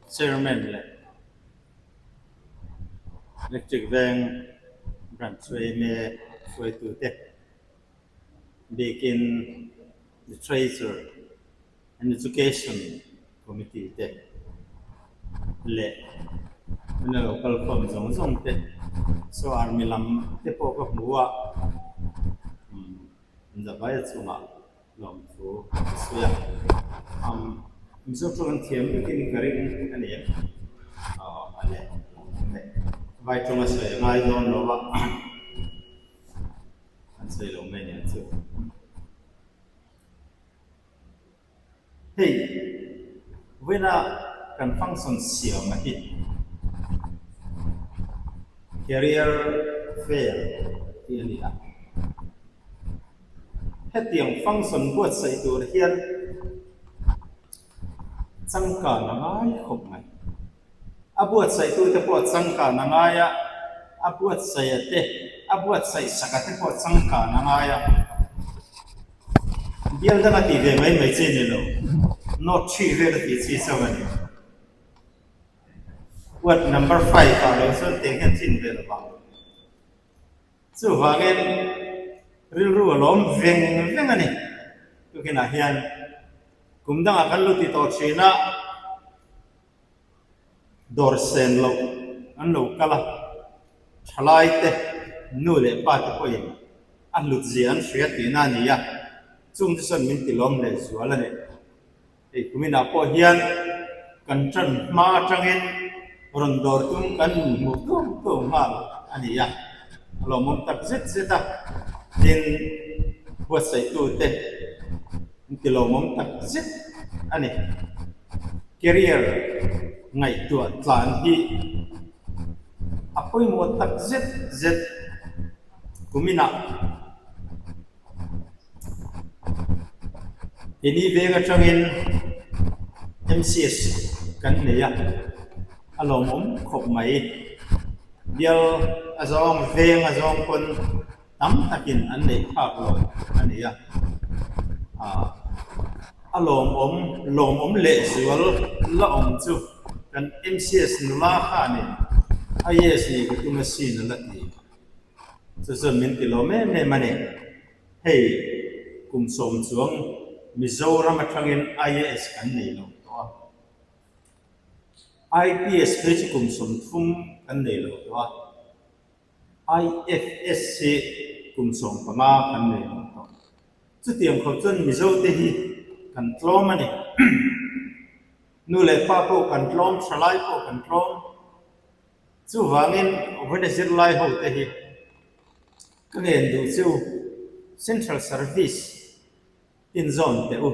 Chairman leh Electric Veng Branch yma hruaitute bikin Literature and Education Committee te leh huna lo kal khawm zawng zawng te saw army lam te pawh ka hmu a umm Zavaia chungah lawmthu ka sawi a umm Mizo tawng an thiam vekin ka ring a ni aw a leh vai tawnga sawi a ngai dawn lo a an sawi lo mai nia chu. Hei, vawiina kan function siam a hi Career Fair tih a ni a. Hetiang function buatsaih tur hian changkan a ngai khawp mai. A buatsaihtute pawh changkan a ngai a, a buatsaia te, a buatsaih saka te pawh changkan a ngai a. Bial danga tih ve mai mai chi a ni lo, note ṭhih vel a tih chi chauh a ni. Word number five ah lo chuan teng hian tlin ve lo vang. Chuvangin rilru a lawm veng veng a ni. Tukinah hian kum dangah kan lo ti tawh ṭhin a. Dawr sen loh an lo kal a, thalai te, nu leh pa te pawhin a hlut zia an hria tihna a ni a, chung te chuan min tilawm leh zual a ni. Hei kuminah pawh hian kan tan hma atangin rawn dawr tum kan hmuh tum tum nghal a ni a, a lawmawm tak zet zet a, tin buatsaihtute an tilawmawm tak zet a ni. Career ngaihtuah tlan hi a pawimawh tak zet zet kuminah Keini veng atangin MCS kan nei a, a lawmawm khawp mai. Bial a zawng, veng a zawng pawn tam takin an neih phak lo a ni a. A lawmawm, lawmawm lehzual la awm chu kan MCS nula khanin IAS nih ka tum asin a la ti. Chu chuan min ti lawm em em a ni. Hei kum sawm chuang Mizoram atangin IAS kan nei lo tawh a. IPS phei chu kum 30 kan nei lo tawh a. IFS hi kum 15 kan nei lo tawh. Chutiang khawp chuan Mizote hi kan tlawm a ni. Nu leh pa pawh kan tlawm, thalai pawh kan tlawm. Chuvangin vawiina zirlai ho te hi ka ngen duh chu Central Service inzawn teh u.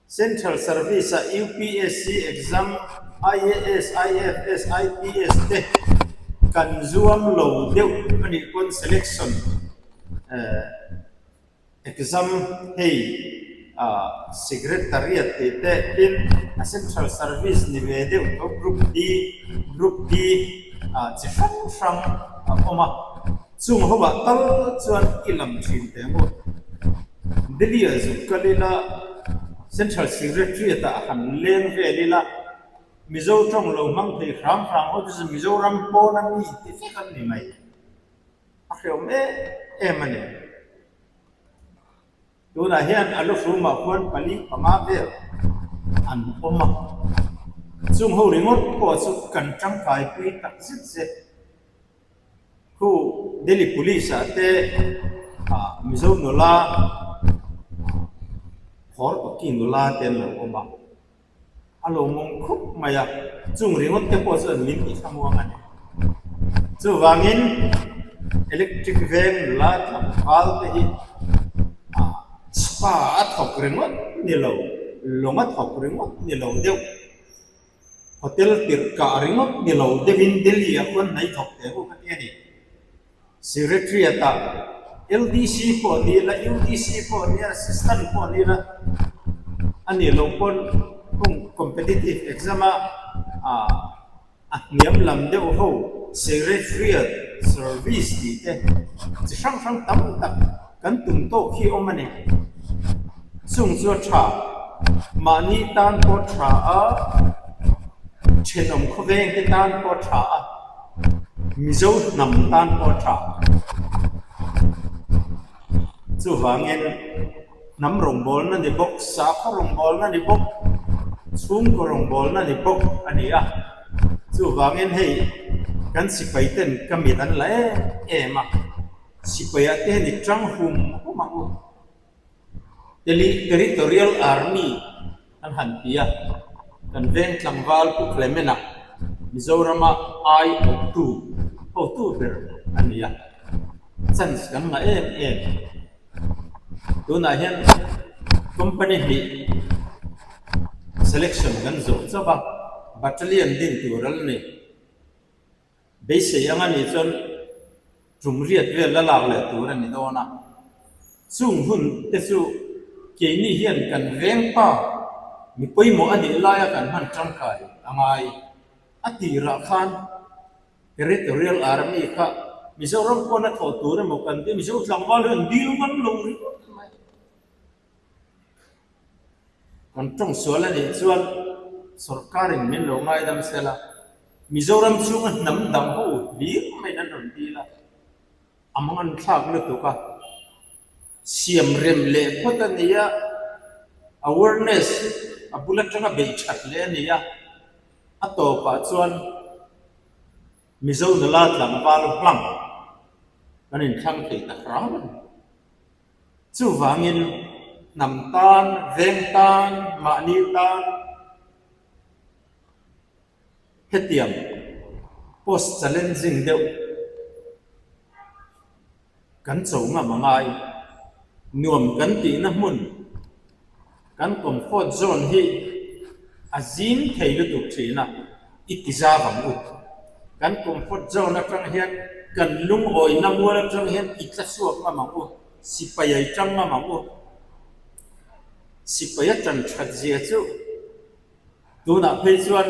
Central Service ah UPSC exam, IAS, IFS, IPS te kan zuam lo deuh a nih pawn selection eh Exam hei ah Secretariat tih te tin a Central Service ni ve deuh tho Group D, Group B ah chi hrang hrang a awm a, chung ho ah tal chuan i lam thin teh ang u. Delhi ah zuk kal ila Central Secretariat ah han leng vel ila Mizo tawng lo hmang thei hram hram ho te chu Mizoram pawn a mi ti vek an ni mai. A hrehawm em em a ni. Tunah hian a luhrumah khuan pali panga vel an awm a, chung ho ringawt pawh chu kan tangkaipui tak zet zet. Khu Delhi Police ah te ah Mizo nula Phawrpaki nula te an lo awm a. A lo mawng khup mai a, chung ringawt te pawh chuan min ti thlamuang a ni. Chuvangin electric veng nula tlangval te hi ah spa a thawk ringawt ni lo, lawng a thawk ringawt ni lo deuh, hotel tirh kah ringawt ni lo deuhin Delhi ah khuan hnai thawk teh u ka ti a ni. Secretariat-ah LDC pawh ni ila, UDC pawh ni ila, Assistant pawh ni ila, a nih loh pawn hung competitive exam-a a hniam lam deuh ho Secretariat service tih te chi hrang hrang tam tak kan tum tawk hi awm a ni. Chung chu a tha, mahni tan pawh tha a. Thenawm khawveng te tan pawh a tha a, Mizo hnam tan pawh a tha. Chuvangin hnam rawngbawlna ni bawk, sakhaw rawngbawlna ni bawk, chhungkaw rawngbawlna ni bawk a ni a. Chuvangin hei kan sipai ten ka mit an la em em a, sipaiah te hian i tang hum hum ang u. Territorial Army an han ti a, kan veng tlangval Pu Clement-a Mizorama ai awptu hotu ber a ni a, chance kan ngah em em. Tunah hian company hnih selection kan zawh chauh a, battalion din tur an ni. Beisei ang a nih chuan tum riat vel la lak leh tur a ni dawn a. Chung hun te chu keini hian kan veng pa mi pawimawh a nih laia kan hman tangkai a ngai. A tirah khan Territorial Army kha Mizoram pawn a thawh tur emaw kan ti a, Mizo tlangval hi an dil ngam lo ringawt mai. Kan tawng sual a nih chuan sorkarin min lo ngaidam se la, Mizoram chhunga hnam dang ho hlir maiin an rawn dil a, a mangan thlak lutuk a, siam rem leh phawt a ni a, awareness a bul atanga beih that leh a ni a, a tawpah chuan Mizo nula tlangval hlang kan inthlang thei ta hram a ni. Chuvangin hnam tan, veng tan, mahni tan hetiang post challenging deuh kan cho ngam a ngai. Nuam kan tihna hmun kan comfort zone hi a zim thei lutuk thin a, i ti zau ang u. Kan comfort zone atang hian kan lungawina mual atang hian i tla chhuak ngam ang u, sipai a i tang ngam ang u. Sipai a tan that zia chu tunah phei chuan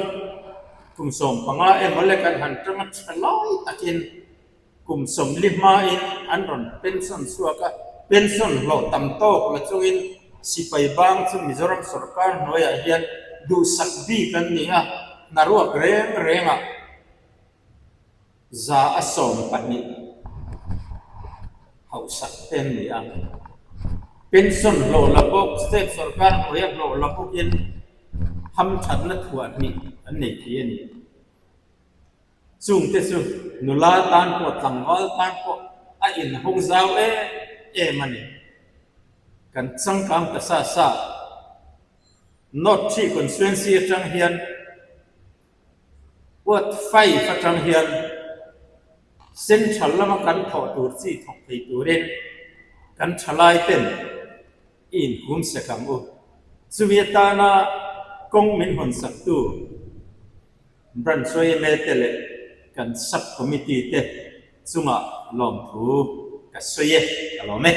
kum 15 emaw lek an han tang a tha lai takin Kum 40 hmain an rawn pension chhuak a, pension hlawh tam tawk la chungin sipai bang chu Mizoram sorkar hnuaiah hian duhsak bik an ni a, hnaruak reng rengah 120 hauhsak te an ni a. Pension hlawh la bawk, state sorkar hnuaia hlawh la bawkin hamthatna thuah hnih an nei thei a ni. Chungte chu nula tan pawh tlangval tan pawh a inhawng zau em em a ni. Kan changkang ta sa sa. North Tree Constituency atang hian Ward 5 atang hian Central lama kan thawh tur chi thawk thei turin kan thalai ten i inhum sek ang u. Chumi atana kawng min hawnsaktu Branch yma te leh kan Sub Committee te chungah lawmthu ka sawi e, ka lawm e.